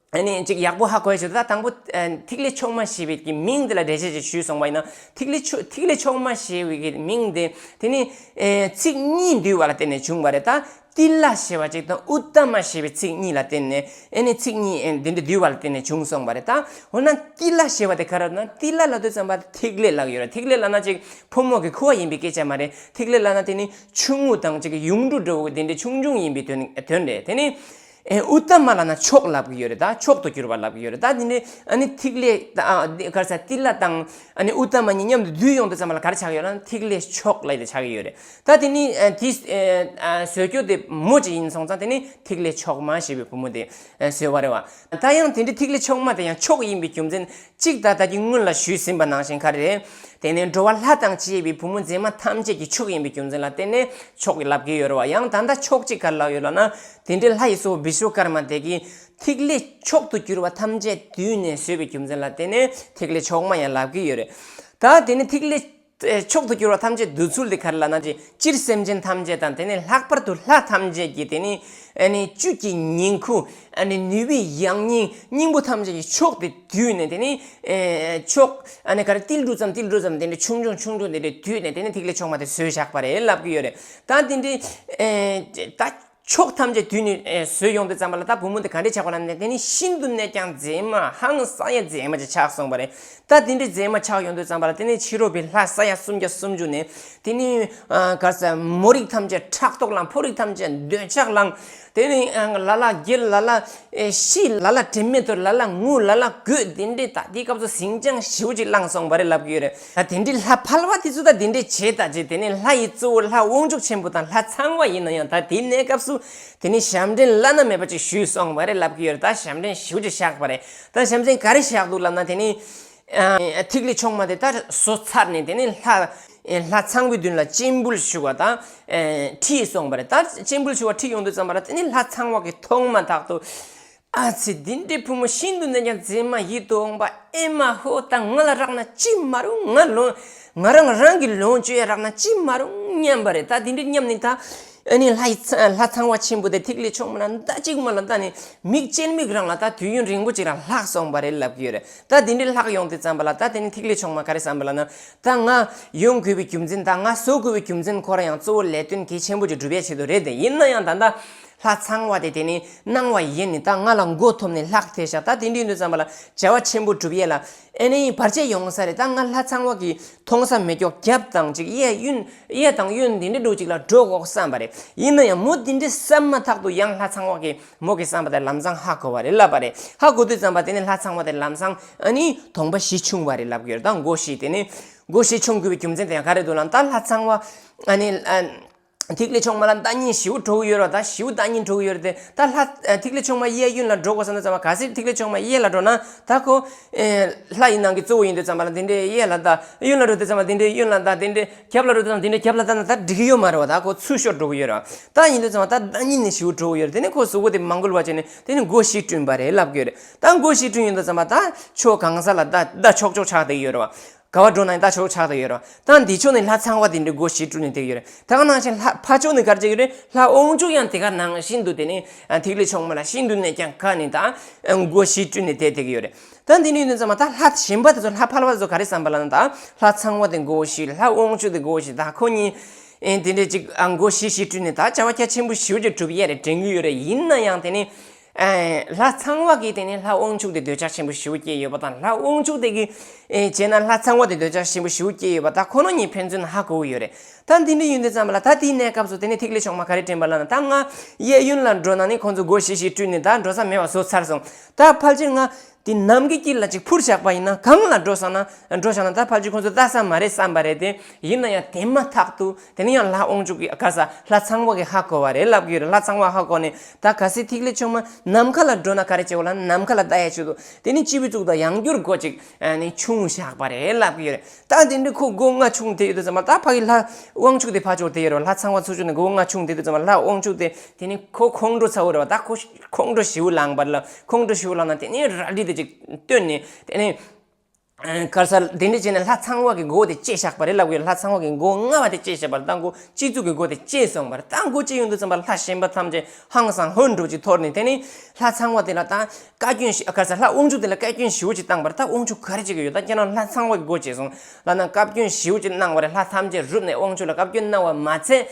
ཨ་ནི་ཅིག་ཡག་པོ་ཧ་གོ་ཡ་ཞིག་ད་དང་པོ། ཨ། ཐིག་ལེ་མཆོག་མ་ཞེས་པའི་གི་མིང་འདི་ལ་འགྲེལ་བཤད་ཅིག་ཞུས་སོང་བ་ཡིན་ན། ཐིག་ལེ་མཆོག་ཐིག་ལེ་མཆོག་མ་ཞེས་པའི་གི་མིང་འདི། དེ་ནི། ཨེ། ཚིག་གཉིས་འདུས་པ་ལ་བརྟེན་ནས་བྱུང་བ་རེད། ད་ཏི་ལ་ཞེས་པ་ཅིག་དང་ཨུ་ཏ་མ་ཞེས་པའི་ཚིག་གཉིས་ལ་བརྟེན་ནས། ཨེ་ནི་ཚིག་གཉིས། ཨེ། འདི་འདྲ་འདུས་པ་ལ་བརྟེན་ནས་བྱུང་སོང་བ་རེད། ད་འོ་ན་ཏི་ལ་ཞེས་པ་དེ་ག་རེ་ལབ་ན། ཏི་ལ་ལབ་དུས་ཙམ་པ་ཐིག་ལེ་ལབ་ཀྱི་ཡོད་རེད། ཐིག་ལེ་ལབ་ན་ཅིག་ཕོ་མོ་གི་ཁུ་བ་ཡིན་པའི་སྐད་ཆ་མ་རེད། ཐིག་ལེ་ལབ་ན་དེ་ནི་ཆུང་ངུ་དང་ཅིག་ཡུངས་འབྲུ་འདྲ་བོ་དེ་འདྲའི་ཆུང་ཆུང་ཡིན་པའི་དོན། དོན་རེད། དེ་ནི། ཨེ། ཨུ་ཏ་མ་ལབ་ན་མཆོག་ལབ་ཀྱི་ཡོད་རེད། ད་མཆོག་ཏུ་གྱུར་པ་ལབ་ཀྱི་ཡོད་རེད། ད་དེ་འདྲའི། ཨ་ནི་ཐིག་ལེ། ད། ཨ། འདི་ག་རེ་ཟ། ཏི་ལ་དང་། ཨ་ནི་ཨུ་ཏ་མ་གཉིས་མཉམ་དུ་འདུས་ཡོང་དུས་ཙམ་པ་ལ་ག་རེ་ཆགས་ཡོད་ལབ་ན། ཐིག་ལེ་མཆོག་ལབ་དེ་ཆགས་ཀྱི་ཡོད་རེད། ད་དེ་ནི། ཨ། དེ། ཨ། བཟོ་བཅོས་དེ་མོ་ཅིག་ཡིན་སོང་ཙང་། དེ་ནི་ཐིག་ལེ་མཆོག་མ་ཞེས་པའི་བུ་མོ་དེ་བཟོས་པ་རེད་བ། ད་ཡང་དེ་འདྲའི་ཐིག་ལེ་མཆོག་མ་དེ་ཡང་མཆོག་ཡིན་པའི་རྒྱུ་མཚན་གཅིག་ད་ད་གིན་སྔོན་ལ་ཞུས་ཟིན་པ་ནང་བཞིན་ག་རེ་རེད། དེ་ནས་འགྲོ་བ་ལྷ་དང་བཅས་པའི་བུ་མོ་མཛེས་མ་ཐམས་ཅད་ཀྱི་མཆོག་ཡིན་པའི་རྒྱུ་མཚན་ལ་བརྟེན་ནས་མཆོག་ལབ་ཀྱི་ཡོད་རེད་བ། ཡང་ད་ལྟ་མཆོག་ཅིག་ག་རེ་ལབ་ཡོད་ལབ་ན། དེ་འདྲའི་ལྷ་ཡི་གཙོ་བོ་བི་ཤྭ་ཀརྨ་དེ་གིས་ཐིག་ལེ་མཆོག་ཏུ་གྱུར་པ་ཐམས་ཅད་བསྡུས་ནས་བཟོས་པའི་རྒྱུ་མཚན་ལ་བརྟེན་ནས་ཐིག་ལེ་མཆོག་མ་ཡང་ལབ་ཀྱི་ཡོད་རེད། ད་དེ་ནི་ཐིག་ལེ་མཆོག་ཏུ་གྱུར་པ་ཐམས་ཅད་བསྡུ་ཚུལ་དེ་ག་རེ་ལབ་ན། སྤྱིར་སེམས་ཅན་ཐམས་ཅད་དང་། དེ་ནས་ལྷག་པར་དུ་ལྷ་ཐམས་ཅད་ཀྱི་དེ་ནི་ཨ་ནི་བཅུད་ཀྱི་ཉིང་ཁུ། ཨ་ནི་ནུས་པའི་ཡང་སྙིང་། སྙིང་པོ་ཐམས་ཅད་ཀྱི་མཆོག་དེ་བསྡུས་ནས། དེ་ནི་ཨེ་མཆོག་ཨ་ནི་ག་རེ་ཏིལ་འབྲུ་ཙམ་ཏིལ་འབྲུ་ཙམ་དེ་འདྲའི་ཆུང་ཆུང་ཆུང་ཆུང་དེ་འདྲའི་བསྡུས་ནས། དེ་ནི་ཐིག་ལེ་མཆོག་མ་དེ་བཟོས་བཞག་པ་རེད་ལབ་ཀྱི་ཡོད་རེད། ད་དེ་འདྲའི་ཨེ་ད་མཆོག་ཐམས་ཅད་བསྡུས་ནས་ཨེ་བཟོས་ཡོང་དུས་ཙམ་པ་ལ། ད་བུ་མོ་དེ་ག་འདྲས་ཆགས་པ་ལབ་ན། དེ་ནི་ཤིན་ཏུ་ནས་ཀྱང་མཛེས་མ། ཧང་སང་ཡ་མཛེས་མ་ཅིག་ཆགས་སོང་བ་རེད། ད་དེ་འདྲའི་མཛེས་མ་ཆགས་ཡོང་དུས་ཙམ་པ་ལ། དེ་ནི་ཕྱི་རོལ་པའི་ལྷ་ས་ཡ་སུམ་བརྒྱ་སུམ་ཅུ་ནས། དེ་ནི་ཨ་ག་རེ་ཟེར། མོ་རིགས་ཐམས་ཅད་ཕྲག་དོག་ལངས། ཕོ་རིགས་ཐམས་ཅད་འདོད་ཆགས་ལངས། དེ་ནི་ཨ་ལ་ལ་སྒྱེལ། ལ་ལ་ཨེ་ཤི། ལ་ལ་དྲན་མེད་དུ། ལ་ལ་ངུ། ལ་ལ་དགོད། དེ་འདྲའི་ད་དེའི་སྐབས་སུ་ཟིང་ཆ་ཞེ་པོ་ཅིག་ལངས་སོང་བ་རེད་ལབ་ཀྱི་ཡོད་རེད། ད་དེ་འདྲའི་ལྷ་ཕལ་པ་དེ་ཚོ་ད་དེ་འདྲའི་བྱས་ད་བྱས། དེ་ནི་ལྷ་ཡི་གཙོ་བོ་ལྷ་དབང་ཕྱུག་ཆེན་པོ་དང་ལྷ་ཚངས་པ་ཡིན་ན་ཡང་། ད་དེ་གནས་སྐབས་སུ་དེ་ནི་ཞབས་འདྲེན་བླ་ན་མེད་པ་ཅིག་ཞུས་སོང་བ་རེད་ལབ་ཀྱི་ཡོད་རེད། ད་ཞབས་འདྲེན་ཞེ་པོ་ཅིག་བཞག་པ་རེད། ད་ཞབས་འདྲེན་ག་རེ་བཞག་འདུག་ལབ་ན། དེ་ནི་ཨ་ཐིག་ལེ་མཆོག་མ་དེ་ད་བཟོ་ཚར་ནས། དེ་ནི་ལྷ་ཨེ་ལྷ་ཚངས་པའི་མདུན་ལ་སྤྱན་འབུལ་ཞུ་བ་དང་། ཨེ་ཁྲིད་སོང་བ་རེད། ད་སྤྱན་འབུལ་ཞུ་བ་ཁྲིད་ཡོང་དུས་ཙམ་པ་ལ། དེ་ནི་ལྷ་ཚངས་པ་གིས་མཐོང་མ་ཐག་ཏུ། ཨ་ཙི། འདི་འདྲའི་བུ་མོ་ཤིན་ཏུ་ནས་ཀྱང་མཛེས་མ་ཡིད་དུ་འོང་བ། ཨེ་མ་ཧོ། ད་ང་ལ་རག་ན་ཅི་མ་རུང་། ང་ལོངས་ང་རང་རང་གི་ལོངས་སྤྱོད་ཡ་རག་ན་ཅི་མ་རུང་སྙམ་པ་རེད། ད་འདི་འདྲའི་སྙམ་ནས། ད་ཨ་ནི་ལྷ་ཡི་ཚ་ལྷ་ཚངས་པ་ཆེན་པོ་དེ་ཐིག་ལེ་མཆོག་མ་ལ་ཟླ་གཅིག་མ་ལ་ད་ནི་མིག་གཅིག་མིག་རང་ལ་ད་དུས་ཡུན་རིང་པོ་ཅིག་རང་ལྷག་སོང་བ་རེད་ལབ་ཀྱི་ཡོད་རེད། ད་འདི་འདྲའི་ལྷག་ཡོང་དུས་ཙམ་པ་ལ། ད་དེ་ནི་ཐིག་ལེ་མཆོག་མ་ག་རེ་བསམ་པ་ལབ་ན། ད་ང་ཡོང་དགོས་པའི་རྒྱུ་མཚན། ད་ང་བཟོ་དགོས་པའི་རྒྱུ་མཚན་ཁོ་རང་ཡང་གཙོ་བོ་ལས་དོན་གལ་ཆེན་པོ་ཅིག་སྒྲུབ་ཡ་ཆེད་དུ་རེད་དེ། ཡིན་ན་ཡང་ད་ལྟ་ལྷ་ཚངས་པ་དེ་དེ་ནི་སྣང་བ་ཡིན་ནི། ད་ང་ལ་མགོ་ཐོམ་ནས་ལྷག་ཐལ་ཤག་ད་དེ་འདྲ་ཡིན་དུས་ཙམ་པ་ལ་བྱ་བ་ཆེན་པོ་སྒྲུབ་ཡས་ལ་ཨེ་ནི་བར་ཆད་ཡོང་ས་རེད། ད་ང་ལྷ་ཚངས་པ་གིས་མཐོང་ས་མེད་ཀྱོག་རྒྱབ་དང་ཅིག་གཡས་གཡོན་གཡས་དང་གཡོན་དེ་འདྲ་འགྲོ་ཅིག་ལ་འགྲོ་དགོས་བསམ་པ་རེད། ཡིན་ན་ཡང་མོ་དེ་འདྲ་བསམ་མ་ཐག་ཏུ་ཡང་ལྷ་ཚངས་པ་གིས་མོ་གི་བསམ་པ་དེ་ལམ་སང་ཧ་གོ་བ་རེད་ལབ་པ་རེད། ཧ་གོ་དུས་ཙམ་པ་དེ་ནི་ལྷ་ཚངས་པ་དེ་ལམ་སང་ཨ་ནི་གདོང་པ་བཞི་བྱུང་བ་རེད་ལབ་ཀྱི་ཡོད་རེད། ད་མགོ་བཞི་དེ་ནི་མགོ་བཞི་བྱུང་དགོས་པའི་རྒྱུ་མཚན་དེ་ཡང་ག་རེ་འདུག་ལབ་ན། ད་ལྷ་ཚངས་པ་ཨ་ནི་ཨ། ཐིག་ལེ་མཆོག་མ་ལ་ཟླ་གཉིས་ཞེ་པོ་འགྲོ་གི་ཡོད་རེད་བ། ད་ཞེ་པོ་ཟླ་གཉིས་འགྲོ་གི་ཡོད་རེད་དེ། ད་ལྷ་ཨ་ཐིག་ལེ་མཆོག་མ་གཡས་གཡོན་ལ་འགྲོ་དགོས་བསམ་ན་ཙམ་པ། གལ་སྲིད་ཐིག་ལེ་མཆོག་མ་གཡས་ལ་འགྲོ་ན། ད་ཁོ་ཨེ་ལྷ་ཡི་ནང་གི་གཙོ་བོ་ཡིན་དུས་ཙམ་པ་ལ་དེ་འདྲའི་གཡས་ལ་ཟླ། གཡོན་ལ་འགྲོ་དུས་ཙམ་པ་དེ་འདྲའི་གཡོན་ལ་ཟླ། དེ་འདྲའི་རྒྱབ་ལ་འགྲོ་དུས་ཙམ་པ་དེ་འདྲའི་རྒྱབ་ལ་ཟླ་ན་ད་འགྲིག་གི་ཡོད་མ་རེད་བ། ད་ཁོ་ཚུར་ཤོར་འགྲོ་གི་ཡོད་རེད་བ། ད་ཡིན་དུས་ཙམ་པ་ད་ཟླ་གཉིས་ནས་ཞེ་པོ་འགྲོ་གི་ཡོད་རེད། དེ་ནས་ཁོ་གཟུགས་པོ་དེ་མ་འགུལ་བ་བྱས་ནས། དེ་ནས་མགོ་བཞི་བསྐྲུན་པ་རེད་ལབ་ཀྱི་ཡོད་རེད། ད་མགོ་བཞི་བསྐྲུན་ཡོང་དུས་ཙམ་པ་ད་ཕྱོགས་གང་ས་ལ་ཟླ་ཟླ་ཕྱོགས་ཕྱོགས་ཆགས་བསྡད་ཀྱི་ཡོད་རེད་བ། ག་བ་འགྲོ་ན་ཡང་ད་ཕྱོགས་ཆགས་བསྡད་ཡོད་རེད། ད་འདི་ཕྱོགས་ནས་ལྷ་ཚངས་པ་དེ་འདྲའི་སྒོ་བཞི་བསྐྲུན་ནས་བསྡད་ཡོད་རེད། ད་ག་ནང་བཞིན་ལྷ་ཕར་ཕྱོགས་ནས་ག་རེ་བྱེད་ཀྱི་ཡོད་རེད། ལྷ་དབང་ཕྱུག་ཡང་དེ་ག་ནང་བཞིན་དུ་དེ་ནས་ཨ་ཐིག་ལེ་མཆོག་མ་ལ་ཤིན་ཏུ་ནས་ཀྱང་དགའ་ནས་ད་སྒོ་བཞི་བསྐྲུན་ནས་བསྡད་བསྡད་ཀྱི་ཡོད་རེད། ད་འདི་ནས་ཡིན་དུས་ཙམ་པ་ད་ལྷ་གཞན་པ་དེ་ཚོ་ལྷ་ཕལ་པ་དེ་ཚོ་ག་རེ་བསམ་པ་ལབ་ན། ད་ལྷ་ཚངས་པ་དེ་སྒོ་བཞི། ལྷ་དབང་ཕྱུག་དེ་སྒོ་བཞི། ད་ཁོ་གཉིས་ཨེ་དེ་འདྲས་ཅིག་ཨ་སྒོ་བཞི་བཞི་བསྐྲུན་ནས་ད་བྱ་བ་རྒྱ་ཆེན་པོ་ཞེ་པོ་ཅིག་སྒྲུབ་ཡས་རེད་དྲན་གྱི་ཡོད་རེད། ཡིན་ན་ཡང་དེ་ནས། ཨེ་ལྷ་ཚངས་པ་གིས་དེ་ནས་ལྷ་དབང་ཕྱུག་དེ་འདོད་ཆགས་ཆེན་པོ་ཞེ་པོ་སྐྱེས་ཡོད་པ་དང་། ལྷ་དབང་ཕྱུག་དེ་གིས་ཨེ་བྱས་ན་ལྷ་ཚངས་པ་དེ་འདོད་ཆགས་ཆེན་པོ་ཞེ་པོ་སྐྱེས་ཡོད་པ། ད་ཁོ་རང་གཉིས་ཕན་ཚུན་ཧ་གོ་གི་ཡོད་རེད། ད་འདི་འདྲ་ཡིན་དུས་ཙམ་པ་ལ། ད་དེའི་གནས་སྐབས་སུ་དེ་ནས་ཐིག་ལེ་མཆོག་མ་ག་རེ་དྲན་པ་ལབ་ན། ད་ང་གཡས་གཡོན་ལ་འགྲོ་ན་ནི་ཁོང་ཚོ་སྒོ་བཞི་བཞི་བསྐྲུན་ནས་ད་འགྲོ་ས་མེད་པ་བཟོས་ཚར་སོང་། ད་ཕལ་ཆེར་ང་དེ་ནམ་མཁའི་དཀྱིལ་ལ་ཅིག་འཕུར་བཞག་པ་ཡིན་ན། གང་ལ་འགྲོ་ས་ན་འགྲོ་བཞག་ན་ད་ཕལ་ཆེར་ཁོང་ཚོ་ལྟ་ས་མ་རེད་བསམ་པ་རེད་དེ། ཡིན་ན་ཡང་དེ་མ་ཐག་ཏུ་དེ་ནས་ཡང་ལྷ་དབང་ཕྱུག་གི་ག་ས་ལྷ་ཚངས་པ་གིས་ཧ་གོ་བ་རེད་ལབ་ཀྱི་ཡོད་རེད། ལྷ་ཚངས་པ་ཧ་གོ་ནས། ད་གལ་སྲིད་ཐིག་ལེ་མཆོག་མ་ནམ་མཁའ་ལ་འགྲོ་ན་ག་རེ་བྱེད་དགོས་ལབ་ན། ནམ་མཁའ་ལ་ལྟ་ཡ་ཆེད་དུ་དེ་ནས་སྤྱི་བོའི་གཙུག་ཏུ་ཡང་བསྐྱར་སྒོ་གཅིག་ཨ་ནི་ཕྱུང་བཞག་པ་རེད་ལབ་ཀྱི་ཡོད་རེད། ད་དེ་འདྲའི་ཁོ་སྒོ་ལྔ་ཕྱུང་དེ་ཡོད་དུས་ཙམ་པ། ད་ཕ་གི་ལྷ་དབང་ཕྱུག་དེ་ཕར་ཕྱོགས་དེ་ཡོད་རེད། ལྷ་ཚངས་པ་ཚུར་ཕྱོགས་ནས་སྒོ་ལྔ་ཕྱུང་དེ་དུས་ཙམ་པ། ལྷ་དབང་ཕྱུག་དེ་དེ་ནས་ཁོ་ཁོང་ཁྲོ་ཚ་བོ་རེད་བ། ད་ཁོ་ཁོང་ཁྲོ་ཞེ་པོ་ལངས་པ་རེད་ལ། ཁོང་ཁྲོ་ཞེ་པོ་ལངས་ན་དེ་ནས་རལ་གྲི་དེ་ཅིག་བཏོན་ནས། དེ་ནས་ཨ་ག་ས་དེ་འདྲ་བྱས་ནས་ལྷ་ཚངས་པ་གི་མགོ་དེ་བཅད་བཞག་པ་རེད་ལབ་ཀྱི་ཡོད། ལྷ་ཚངས་པ་གི་མགོ་རྔ་བ་དེ་བཅད་བཞག་པ་རེད། ད་མགོ་སྤྱི་གཙུག་གི་མགོ་དེ་བཅད་སོང་བ་རེད། ད་མགོ་བཅད་ཡོང་དུས་ཙམ་པ་ལྷ་གཞན་པ་ཐམས་ཅད་ཧང་སང་ཧོན་འགྲོ་ཅིག་འཐོར་ནས། དེ་ནས་ལྷ་ཚངས་པ་དེ་ལ་ད་བཀའ་བཀྱོན་ཞིག་ཨ་ག་ས་ལྷ་དབང་ཕྱུག་དེ་ལ་བཀའ་བཀྱོན་ཞེ་པོ་ཅིག་བཏང་བ་རེད། ད་དབང་ཕྱུག་ག་རེ་བྱེད་ཀྱི་ཡོད། ད་ཁྱེད་རང་ལྷ་ཚངས་པ་གི་མགོ་བཅད་སོང་ལབ་ན། བཀའ་བཀྱོན་ཞེ་པོ་ཅིག་གནང་བ་རེད། ལྷ་ཐམས་ཅད་རུབ་ནས་དབང་ཕྱུག་ལ་བཀའ་བཀྱོན་གནང་བ་མ་ཚད།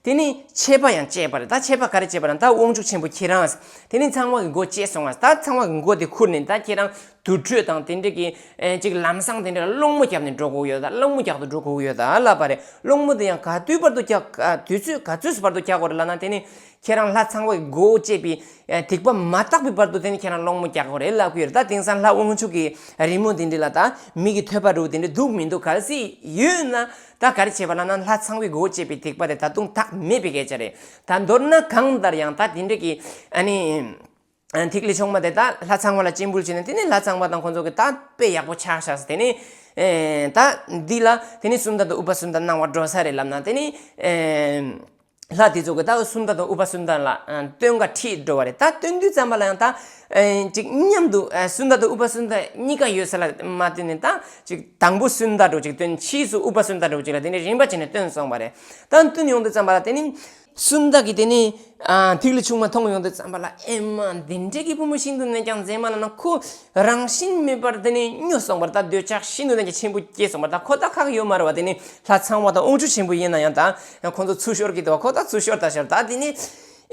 དེ་ནི་ཆད་པ་ཡང་བཅད་པ་རེད། ད་ཆད་པ་ག་རེ་བཅད་པ་རེད། ད་དབང་ཕྱུག་ཆེན་པོ་ཁྱེད་རང་། དེ་ནི་ཚངས་པ་གི་མགོ་བཅད་སོང་བ། ད་ཚངས་པ་གི་མགོ་དེ་ཁུར་ནས་ད་ཁྱེད་རང་དུར་ཁྲོད་དང་དེ་འདྲ་གི་ཨེ་ཅིག་ལམ་སང་དེ་འདྲ་ལ་སློང་མོ་བརྒྱབ་ནས་འགྲོ་དགོས་ཡོད་ད། སློང་མོ་རྒྱག་ཏུ་འགྲོ་དགོས་ཡོད་ད་ལབ་པ་རེད། སློང་མོ་དེ་ཡང་ག་དུས་བར་དུ་རྒྱག་ག་དུས་ཚོད་ག་ཚོད་བར་དུ་རྒྱག་དགོས་རེད་ལབ་ན། དེ་ནི་ཁྱེད་རང་ལྷ་ཚངས་པ་གི་མགོ་བཅད་པའི་ཨེ་སྡིག་པ་མ་དག་པའི་བར་དུ་དེ་ནི་ཁྱེད་རང་སློང་མོ་རྒྱག་དགོས་རེད་ལབ་ཀྱི་ཡོད་རེད། ད་དེང་སང་ལྷ་དབང་ཕྱུག་གི་རི་མོ་དེ་འདྲ་ལ་ད་མི་གི་ཐོད་པ་རུ་དེ་འདྲ་འདུག་མི་འདུག་གལ་སྲིད་ཡོད་ན། ད་ག་རེ་བྱེད་པ་ལབ་ན། ལྷ་ཚངས་པའི་མགོ་བཅད་པའི་སྡིག་པ་དེ་ད་དུང་དག་མེད་པའི་སྐད་ཆ་རེད། ད་མདོར་ན་གང་ལྟར་ཡང་ད་དེ་འདྲ་གི་ཨ་ནི་ཐིག་ལེ་མཆོག་མ་དེ་ད་ལྷ་ཚངས་པ་ལ་སྤྱན་འབུལ་བྱས་ནས། དེ་ནས་ལྷ་ཚངས་པ་དང་ཁོང་ཚོ་གི་ད་དཔེ་ཡག་པོ་ཆགས་ཤག་ཟེར། དེ་ནས་ ཨེ། ད་འདི་ལ་དེ་ནི་སུནྡ་དང་ཨུ་པ་སུནྡ་གནང་བ་འགྲོ་ས་རེད་ལབ་ན། དེ་ནི་ཨེ། ལྷ་དེ་ཚོ་གི་ད་སུནྡ་དང་ཨུ་པ་སུནྡ་ལ་ཨ་སྟོན་ག་ཁྲིད་འགྲོ་བ་རེད། ད་སྟོན་དུས་ཙམ་པ་ལ་ཡང་ད་ཨེ་ཅིག་མཉམ་དུ་ཨ་སུནྡ་དང་ཨུ་པ་སུནྡ་གཉིས་ཀ་ཡོད་ས་ལ་མ་སྟོན་ནས། ད་ཅིག་དང་པོ་སུནྡ་འདྲ་ཅིག་སྟོན། ཕྱིས་སུ་ཨུ་པ་སུནྡ་འདྲ་ཅིག་ལ་དེ་ནི་རིམ་པ་བྱས་ནས་སྟོན་སོང་བ་རེད། ད་སྟོན་ཡོང་དུས་ཙམ་པ་ལ་དེ་ནི་སུནྡ་གིས་དེ་ནི་ཨ་ཐིག་ལེ་ཆུང་མ་མཐོང་ཡོང་དུས་ཙམ་པ་ལ། ཨེ་མ། འདི་འདྲའི་གི་བུ་མོ་ཤིན་ཏུ་ནས་ཀྱང་མཛེས་མ་ལབ་ན། ཁོ་རང་བཞིན་མེད་པར་དེ་ནི་སྨྱོ་སོང་བ་རེད། ད་འདོད་ཆགས་ཤིན་ཏུ་ནས་ཀྱང་ཆེན་པོ་སྐྱེས་སོང་བ་རེད། ད་ཁོ་ད་ཁག་ཡོད་མ་རེད་བ། དེ་ནི་ལྷ་ཚངས་པ་དང་དབང་ཕྱུག་ཆེན་པོ་ཡིན་ན་ཡང་ད་ཁོ་ཚོ་ཚུར་ཤོར་གྱི་འདུག་བ། ཁོ་ད་ཚུར་ཤོར་ད་ཤོར། ད་དེ་ནི་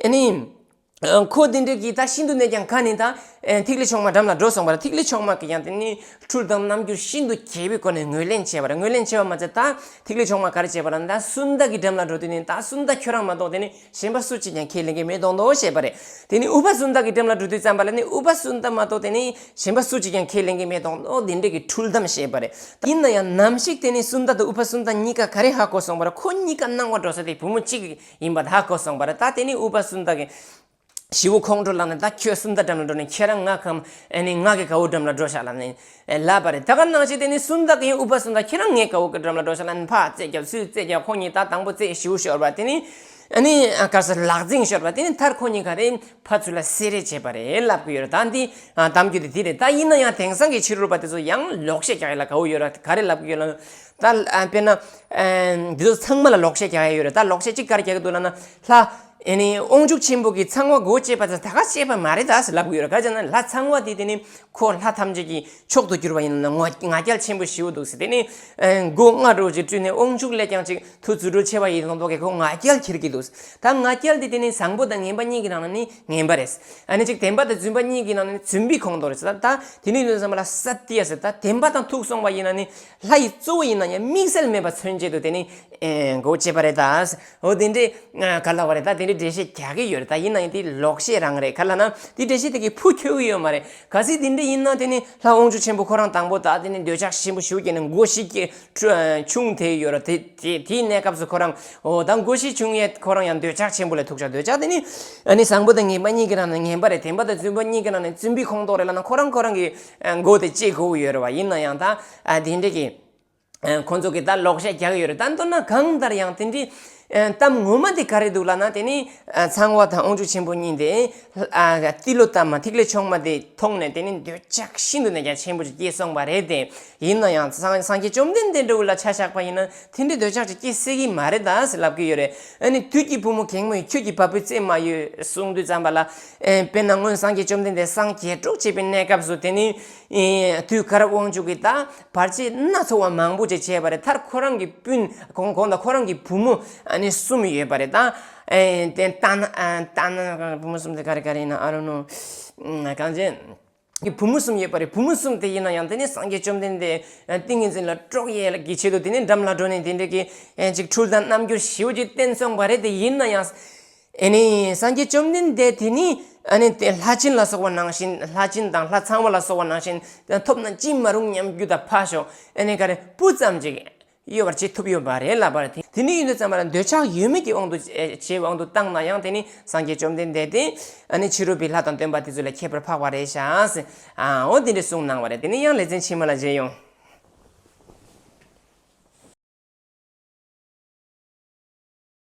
ཨེ་ནི་ཁོ་དེ་འདྲའི་གི་ད་ཤིན་ཏུ་ནས་ཀྱང་དགའ་ནས་ད་ཨེ་ཐིག་ལེ་ཆུང་མ་འགྲམ་ལ་འགྲོ་སོང་བ་རེད། ཐིག་ལེ་ཆུང་མ་གིས་ཀྱང་དེ་ནི་འཁྲུལ་དང་རྣམ་འགྱུར་ཤིན་ཏུ་རྒྱས་པའི་སྒོ་ནས་ངོས་ལེན་བྱས་པ་རེད། ངོས་ལེན་བྱས་པ་མ་ཚད་ད་ཐིག་ལེ་ཆུང་མ་ག་རེ་བྱས་པ་རེད་ན། ད་སུནྡ་གི་འགྲམ་ལ་འགྲོ་དུས་ནི། ད་སུནྡ་ཁྱོད་རང་མ་གཏོགས་དེ་ནི་གཞན་པ་སུ་གཅིག་ཀྱང་ཁས་ལེན་གྱི་མེད་མདོག་མདོག་བྱས་པ་རེད། དེ་ནི་ཨུ་པ་སུནྡ་གི་འགྲམ་ལ་འགྲོ་དུས་ཙམ་པ་ལ་ནི་ཨུ་པ་སུནྡ་མ་གཏོགས་དེ་ནི་གཞན་པ་སུ་གཅིག་ཀྱང་ཁས་ལེན་གྱི་མེད་མདོག་མདོག་དེ་འདྲ་གི་འཁྲུལ་གཏམ་བཤད་པ་རེད། ཡིན་ན་ཡང་ནམ་ཞིག་དེ་ནི་སུནྡ་དང་ཨུ་པ་སུནྡ་གཉིས་ཀ་ག་རེ་ཧ་གོ་སོང་བ་རེད། ཁོ་གཉིས་ཀ་སྣང་བ་འགྲོ་ས་དེ་བུ་མོ་གཅིག་ཡིན་པ་ཧ་གོ་སོང་བ་རེད། ད་དེ་ནི་ཨུ་པ་སུནྡ་གི་ཞེ་བོ་ཁོང་ཁྲོ་ལངས་ནས། ད་ཁྱོད་སུནྡ་འགྲམ་ལ་འགྲོ་ནས་ཁྱེད་རང་ང་གམ་ཨེ་ནི་ང་གི་དགའ་བོ་འགྲམ་ལ་འགྲོ་ཤག་ལབ་ནས་ལབ་པ་རེད། ད་ག་ནང་བཞིན་དེ་ནི་སུནྡ་གིས་ཨུ་པ་སུནྡ་ཁྱེད་རང་ངའི་དགའ་བོ་གི་འགྲམ་ལ་འགྲོ་ཤག་ལབ་ནས་ཕར་རྩེད་རྒྱབ་ཚུར་རྩེད་རྒྱབ། ཁོ་གཉིས་ད་དང་པོ་རྩེད་ཞེ་བོ་ཤོར་བ། དེ་ནི་ཨ་ནི་ག་ས་ལག་འཛིང་ཤོར་བ། དེ་ནི་མཐར་ཁོ་གཉིས་ཀ་རེ་ཕར་ཚུར་ལ་བསད་རེས་བྱས་པ་རེད་ལབ་གི་ཡོད་རེད། ད་འདི་ཨ་གཏམ་རྒྱུད་དེ་འདི་རེད། ད་ཡིན་ན་ཡང་དེང་སང་གི་ཕྱི་རོལ་པ་དེ་ཚོ་ཡང་ལོག་བཤད་རྒྱག་ཡ་ལ་དགའ་བོ་ཡོད་རེད། ག་རེ་ལབ་གི་ཡོད་ལབ་ན། ད་ཨ་དཔེར་ན་ཨ་འདི་ཚོ་ཚང་མ་ལ་ལོག་བཤད་རྒྱག་ཡ་ཡོད་རེད། ད་ལོག་བཤད་གཅིག་ག་རེ་རྒྱག་གི་འདུག་ལབ་ན། ལྷ་ཨེ་ནི་དབང་ཕྱུག་ཆེན་པོ་གིས་ཚངས་པ་མགོ་བཅད་པ་ཙམ་ད་ག་བཅད་པ་མ་རེད་ད་ཟེར་ལབ་གི་ཡོད་རེད། ག་རེ་ཟེར་ན་ལྷ་ཚངས་པ་དེ་དེ་ནི་ཁོ་ལྷ་ཐམས་ཅད་ཀྱི་མཆོག་ཏུ་གྱུར་པ་ཡིན་ན་ང་ང་རྒྱལ་ཆེན་པོ་ཞེ་བོ་འདུག་ཟེར། དེ་ནི་ཨེ་མགོ་རྔ་འདྲ་ཅིག་བཀྲུས་ནས་དབང་ཕྱུག་ལས་ཀྱང་ཅིག་ཐུགས་རྫུ་འཕྲུལ་ཆེ་བ་ཡིན་མདོག་མདོག་གིས་ཁོ་ང་རྒྱལ་འཁྱེར་གྱི་འདུག། ད་ང་རྒྱལ་དེ་དེ་ནི་བཟང་པོ་དང་ངན་པ་གཉིས་ཀྱི་ནང་ན་ནི་ངན་པ་རེད། ཨ་ནི་ཅིག་བདེན་པ་དང་རྫུན་པ་གཉིས་ཀྱི་ནང་ན་ནི་རྫུན་པའི་ཁོངས་གཏོགས་རེད་ཟེར། ད་ད་དེ་ནི་ཡིན་ཙམ་པ་ལ་ས་ཏི་ཡ་ཟེར། ད་བདེན་པ་དང་ཐུག་སོང་བ་ཡིན་ན་ནི་ལྷ་ཡི་གཙོ་བོ་ཡིན་ན་ཡང་དམིགས་བསལ་མེད་པ་མཚོན་བྱེད་དུ་དེ་ནི་ཨེ་མགོ་བཅད་པ་རེད་ད། འོ་དེ་འདྲའི་ག་ལབ་པ་རེད། ད་དེ་འདྲའི་འགྲེལ་བཤད་རྒྱག་གི་ཡོད་རེད། ད་ཡིན་ན་ཡང་དེ་ལོག་བཤད་རང་རེད། ག་ལབ་ན་དེ་འགྲེལ་བཤད་དེ་གི་ཕུ་འཁྱོལ་གི་ཡོད་མ་རེད། གལ་སྲིད་དེ་འདྲ་ཡིན་ན་དེ་ནི་ལྷ་དབང་ཕྱུག་ཆེན་པོ་ཁོ་རང་དང་པོ་ད་དེ་ནི་འདོད་ཆགས་ཆེན་པོ་ཞེ་པོ་སྐྱེས་ནས་མགོ་ཞིག་སྐྱེས་ཆུང་དེ་ཡོད་རེད། དེ་དེ་དེའི་གནས་སྐབས་སུ་ཁོ་རང་འོ་ད་མགོ་ཞིག་ཆུང་ཡས་ཁོ་རང་ཡང་འདོད་ཆགས་ཆེན་པོ་ལས་ཐུག་ཆགས། འདོད་ཆགས་དེ་ནི་ཨ་ནི་བཟང་པོ་དང་ངན་པ་གཉིས་ཀྱི་ནང་ནས་ངན་པ་རེད། བདེན་པ་དང་རྫུན་པ་གཉིས་ཀྱི་ནང་ནས་རྫུན་པའི་ཁོངས་གཏོགས་རེད་ལབ་ན་ཁོ་རང་ཁོ་རང་གི་མགོ་དེ་བཅད་དགོས་ཡོད་རེད་བ། ཡིན་ན་ཡང་ད་ཨ་དེ་འདྲ་གི་ཁོང་ཚོ་གིས་ད་ལོག་བཤད་རྒྱག་གི་ཡོད་རེད། ད་མདོར་ན་གང་ལྟར་ཡང་དེ་འདྲའི་གཏམ་ངོ་མ་དེ་ག་རེ་འདུག་ལབ་ན། དེ་ནི་ཚངས་པ་དང་དབང་ཕྱུག་ཆེན་པོ་གཉིས་དེ་ཏི་ལོ་ཏ་མ་ཐིག་ལེ་ཆུང་མ་དེ་མཐོང་ནས་དེ་ནི་འདོད་ཆགས་ཤིན་ཏུ་ནས་ཀྱང་ཆེན་པོ་ཞིག་སྐྱེས་སོང་བ་རེད་དེ། ཡིན་ན་ཡང་སངས་སངས་རྒྱས་བཅོམ་ལྡན་འདས་འདྲ་བོ་ལ་ཆ་བཞག་པ་ཡིན་ན་དེ་འདྲའི་འདོད་ཆགས་ཅིག་སྐྱེ་སྲིད་ཀྱི་མ་རེད་ད་ཟེར་ལབ་ཀྱི་ཡོད་རེད། ཨ་ནི་དུས་ཀྱི་བུ་མོ་གད་མོ་ཡིས་ཁྱོད་ཀྱི་བ་སྤུའི་རྩེ་མ་གཡོས་གསུངས་དུས་ཙམ་པ་ལ། ཨེ་དཔེར་ན་སྔོན་སངས་རྒྱས་བཅོམ་ལྡན་འདས་སངས་རྒྱས་གྲོགས་བྱེད་པའི་གནས་སྐབས་སུ་དེ་ནི་ཨེ་དུས་ག་ར་དབང་ཕྱུག་གིས་ད་བར་ཆད་སྣ་ཚོགས་པ་མང་པོ་ཅིག་བྱས་པ་རེད། མཐར་ཁོ་རང་གི་སྤུན་གོང་གོང་དང་ཁོ་རང་གི་བུ་མོ་ཨ་ནི་གསུམ་ཡོད་པ་རེད། ད་ཨེ་དེ་ཏ་ན་ཨ་ཏ་ན་བུ་མོ་གསུམ་དེ་ག་རེ་ག་རེ་ཡིན་ན་ཨ་རོ་ནོ། གང་ཅི། གི་བུ་མོ་གསུམ་ཡོད་པ་རེད། བུ་མོ་གསུམ་དེ་ཡིན་ན་ཡང་དེ་ནི་སངས་རྒྱས་བཅོམ་ལྡན་འདས་ཏིང་ངེ་འཛིན་ལ་གྲོགས་ཡས་ཀྱི་ཆེད་དུ་དེ་ནི་འགྲམ་ལ་འགྲོ་ནས་དེ་འདྲ་གི་ཅིག་འཁྲུལ་དང་རྣམ་འགྱུར་ཞེ་པོ་ཅིག་བསྟན་སོང་བ་རེད་དེ། ཡིན་ན་ཡང་ཨེ་ནི་སངས་རྒྱས་བཅོམ་ལྡན་འདས་དེ་ནི་ཨ་ནི་དེ་ལྷ་སྦྱིན་ལ་སོགས་པ་ནང་བཞིན། ལྷ་སྦྱིན་དང་ལྷ་ཚངས་པ་ལ་སོགས་པ་ནང་བཞིན་ཐོབ་ན་ཅི་མ་རུང་སྙམ་རྒྱུ་དང་ཕ་ཤོག་ཨེ་ནི་ག་རེ་སྤུ་ཙམ་ཅིག་གཡོ་བར་བྱེད་ཐུབ་ཡོད་པ་རེད་ལབ་པ་རེད། དེ་ནི་ཡིན་དུས་ཙམ་པ་ལ་འདོད་ཆགས་ཡོད་མེད་ཀྱི་དབང་དུ་བྱས་པའི་དབང་དུ་བཏང་ན་ཡང་དེ་ནི་སངས་རྒྱས་བཅོམ་ལྡན་འདས་དེ་ཨ་ནི་ཕྱི་རོལ་པའི་ལྷ་དང་སྟོན་པ་དེ་ཚོ་ལས་ཁྱད་པར་འཕགས་པ་རེད་ཤག་ཟེར། ཨ་འོ་དེ་འདྲའི་གསུངས་གནང་བ་རེད། དེ་ནི་ཡང་ལེ་ཚན་ཕྱི་མ་ལ་མཇལ་ཡོང་།